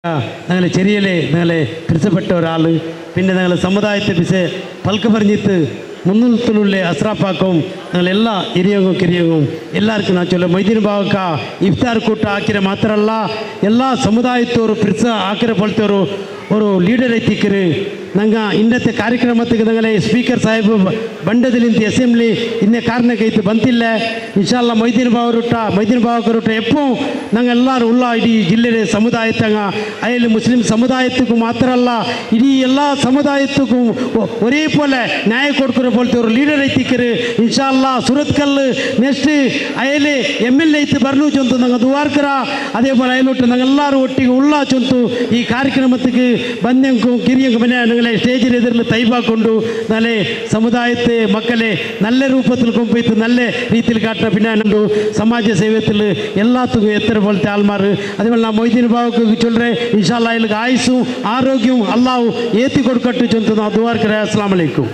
ഞങ്ങളെ ചെറിയലെ ഞങ്ങളെ പിരിസപ്പെട്ട ഒരാൾ. പിന്നെ ഞങ്ങളെ സമുദായത്തെ പിസെ പൽക്ക് പറഞ്ഞിട്ട് മുന്നൂത്തിലുള്ള അസ്രാപ്പാക്കും ഞങ്ങളെല്ലാ ಹಿರಿಯಂಗೂ ಕಿರಿಯಂಗೂ ಎಲ್ಲರಿಗೂ ನಾನು ಚೊಲ್ಲ ಮೈದಿನ ಭಾವಕ್ಕ ಇಫ್ತಾರ್ ಕೂಟ ಹಾಕಿರ ಮಾತ್ರ ಅಲ್ಲ, ಎಲ್ಲ ಸಮುದಾಯತ್ತವರು ಪ್ರಿಸ ಹಾಕಿರ ಪೊಲ್ತವರು ഒരു ലീഡർ എത്തിക്കரு. ನಂಗೆ ಇನ್ನത്തെ ಕಾರ್ಯಕ್ರಮಕ್ಕೆ ನಂಗಲೆ ಸ್ಪೀಕರ್ ಸಾಹೇಬ್ ಬಂಡದಲ್ಲಿಂತ ಅಸೆಂಬ್ಲಿ ಇನ್ನೇ ಕಾರಣಕ್ಕೈತು ಬಂತಿಲ್ಲ. ಇನ್ಶಾಲ್ಲ ಮೈದೀನ್ ಬಾವರುಟ್ಟ ಮೈದೀನ್ ಬಾವಕರುಟ್ಟ ಎಪ್ಪು ನಂಗೆ ಎಲ್ಲರೂ ಉಳ್ಳ ಇಡೀ ಜಿಲ್ಲೆಯ ಸಮುದಾಯತ್ತಂಗ ಅಯಲ್ಲಿ ಮುಸ್ಲಿಂ ಸಮುದಾಯಕ್ಕೂ ಮಾತ್ರ ಅಲ್ಲ, ಇಡೀ ಎಲ್ಲ ಸಮುದಾಯಕ್ಕೂ ಒರೇ ಪೋಲೆ ನ್ಯಾಯ ಕೊಡ್ಕರ ಪೋಲ್ತೆ ஒரு ಲೀಡರ್ ಐತಿಕ್ಕರು. ಇನ್ಶಾಲ್ಲ ಸುರತ್ಕಲ್ ನೆಕ್ಸ್ಟ್ ಅಯಲಿ ಎಮ್ ಎಲ್ ಎ ಐತು ಬರ್ನು ಚೊಂತು ನಂಗೆ ದುವಾರ್ಕರ. அதே போல் அயலூட்டு நாங்கள் எல்லாரும் ஒட்டிக்கு உள்ளா சொந்து ಈ ಕಾರ್ಯಕ್ರಮಕ್ಕೆ ಬಂದೆಂಕು ಕಿರಿಯಂಕು ಮನೆ ഞങ്ങളെ സ്റ്റേജിൽ എതിരിൽ തൈവാക്കൊണ്ട് നല്ല സമുദായത്തെ മക്കളെ നല്ല രൂപത്തിൽ കൊമ്പെയ്ത്ത് നല്ല രീതിയിൽ കാട്ടുന്ന പിന്നെ ഉണ്ട് സമാജ സേവത്തിൽ എല്ലാത്തുക്കും എത്ര പോലത്തെ ആൾമാർ. അതേപോലെ ഞാൻ മൊയ്തീൻ ബാബുക്ക് ചൊല്ലേൻ, ഇൻഷാല്ലാ അയാൾക്ക് ആയുസ്സും ആരോഗ്യവും അള്ളാഹു ഏത്തി കൊടുക്കട്ടെ ചൊന്തു ദുവാർക്കര. അസ്സലാമു അലൈക്കും.